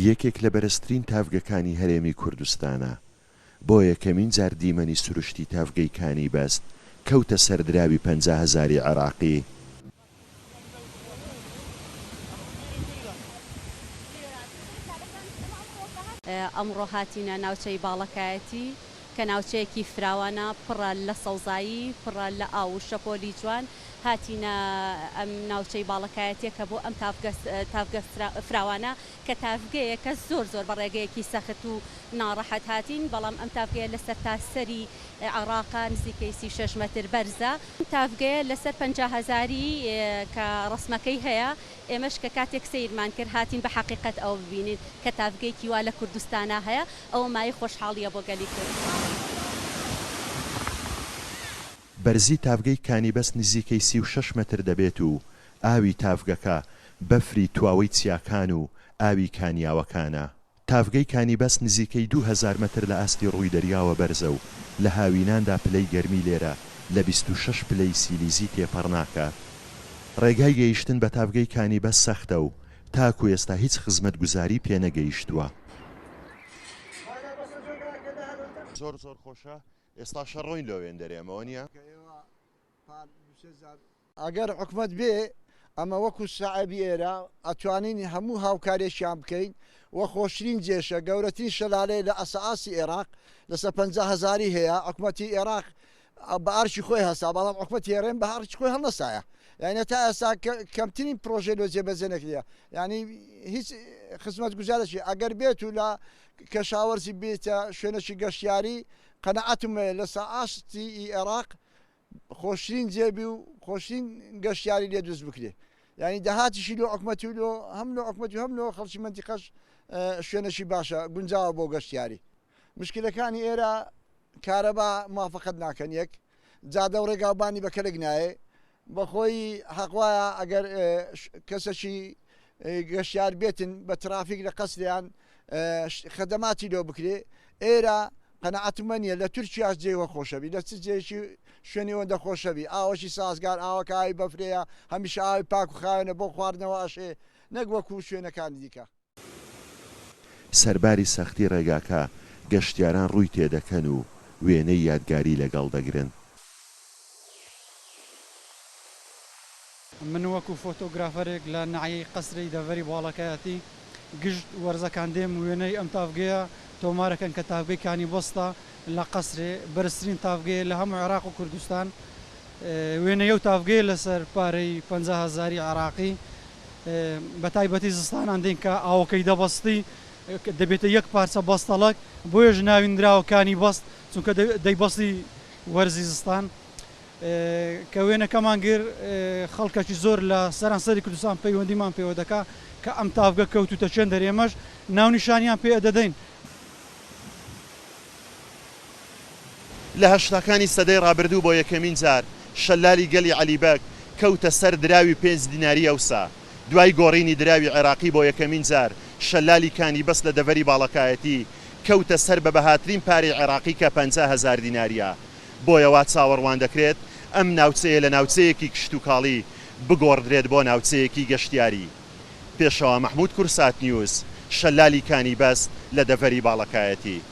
یەکێک لە بەرزترین تاڤگەکانی هەرێمی کوردستانە. بۆ یەکەمین جار دیمەنی سروشتی تاڤگەی کانی بەست کەوتە سەر دراوی 50 هەزاری عێراقی. ئەمڕۆ هاتینە ناوچەی باڵەکایەتی کە ناوچەیەکی فراوانە پڕە لە سەوزایی پڕە لە ئاو و شەپۆلی جوان هاتینە ئەم ناوچەی باڵەکایەتیە کە بۆ ئەم تاڤگە فراوانە کە تاڤگەیەکە زۆر زۆر بە ڕێگەیەکی سەخت و ناڕەحەت هاتین بەڵام ئەم تاڤگەیە لە سەرتاسەری عێڕاقە نزیکەی 36 مەتر بەرزە. ئەم تاڤگەیە لەسەر 50 هەزاری کە ڕەسمەکەی هەیە ئێمەش کە کاتێک سەیرمان کرد هاتین بە حەقیقەت ئەوە ببینین کە تاڤگەیەکی وا لە کوردستانا هەیە ئەوە مایەی خۆشحاڵیە بۆ گەلی کورد. بەرزی تاڤگەی کانیبەست نزیکەی 36 مەتر دەبێت و ئاوی تاڤگەکە بەفری تواوەی چیاکان و ئاوی کانیاوەکانە. تاڤگەی کانیبەست نزیکەی 2000 مەتر لە ئاستی ڕووی دەریاوە بەرزە و لە هاویناندا پلەی گەرمی لێرە لە 26 پلەی سیلیزی تێپەڕ ناکات. ڕێگای گەیشتن بە تاڤگەی کانیبەست سەختە و تاکو ئێستا هیچ خزمەتگوزاری پێنەگەیشتووە. زۆر زۆر خۆشە ئێستا شەڕۆین لۆ وێندەرێ ئەمەوە نیە؟ ئەگەر حکومەت بێ ئەمە وەکو سەعبی ئێرە ئەتوانین هەموو هاوکارێکیان بکەین و خۆشترین جێشە گەورەترین شەلالەیە لە ئەساسی عێراق لەسەر 50 هەزاری هەیە حکومەتی عێراق بە ئارکی خۆی هەستا بەڵام حکومەتی هەرێم بە ئارکی خۆی هەڵنەسایە یعنی تا ئێستا کەمترین پرۆژەی لۆ جێبەجێ نەکرێ یعنی هیچ خزمەتگوزارێکی ئەگەر بێت و لە کەشاوەرزی بێتە شوێنێکی گەشتیاری قەناعەتم هەیە لەسەر ئاستی عێراق خۆشترین جێبی و خۆشترین گەشتیاری لێ دروست بکرێ یعنی داهاتیشی لۆ حکومەتی و لۆ هەم لۆ حکومەتی و هەم لۆ خەڵکی مەنتیقەش شوێنێکی باشە گونجاوە بۆ گەشتیاری مشکلەکانی ئێرە کارەبا موافقەت ناکەن یەک جادە و ڕێگاوبانی بە کەلک نایێ بەخۆی حەق وایە ئەگەر کەسەکی گەشتیار بێتن بە ترافیک لە قەسریان خەدەماتی لۆ بکرێ ئێرە قەناعەتمە نییە لە تورکیاش جێوە خۆشەبی لە چ جێیەکی شوێنی ئەوەندە خۆشەبی ئاوەشی سازگار ئاوەکە ئاوی بەفرەیە هەمیشە ئاوی پاک و خاوێنە بۆ خواردنەوە ئەشێ نەک وەکو شوێنەکانی دیکە. سەرباری سەختی ڕێگاکە، گەشتیاران ڕووی تێدەکەن و وێنەی یادگاری لەگەڵ دەگرن. من وەکو فۆتۆگرافەرێک لە ناحیەی قەسرێی دەڤەری باڵەکایەتی گشت وەرزەکان دێم وێنەی ئەم تاڤگەیە تۆمارەکەن کە تاڤگەی کانی بەستە لە قەسرێ بەرزترین تاڤگەیە لە هەموو عێراق و کوردستان وێنەی ئەو تاڤگەیە لەسەر پارەی 50 هەزاری عێراقی بە تایبەتی زستانان دێن کە ئاوەکەی دەبەستی دەبێتە یەک پارچە بەستەڵەک بۆیەش ناوی نراوە کانی بەست چونکە دەیبەستی وەرزی زستان کە وێنەکەمان گر خەڵکەکی زۆر لە سەرانسەری کوردستان پەیوەندیمان پێوە دەکا کە ئەم تاڤگە کەوتوتە چێندەر ئێمەش ناونیشانیان پێ ئەدەدەین. لە هەشتاکانی سەدەی ڕابردوو بۆ یەکەمین جار شەلالی گەلی عەلی بەگ کەوتە سەر دراوی پێنج دیناری ئەوسا. دوای گۆڕینی دراوی عێراقی بۆ یەکەمین جار شەلالی کانی بەس لە دەڤەری باڵەکایەتی کەوتە سەر بە بەهاترین پارەی عێراقی کە 50 هەزار دیناریە. بۆیە وا چاوەڕوان دەکرێت ئەم ناوچەیە لە ناوچەیەکی کشتوکاڵی بگۆڕدرێت بۆ ناوچەیەکی گەشتیاری. پێشەوا مەحمود کوردسات نیوز، شەلالی کانی بەست لە دەڤەری باڵەکایەتی.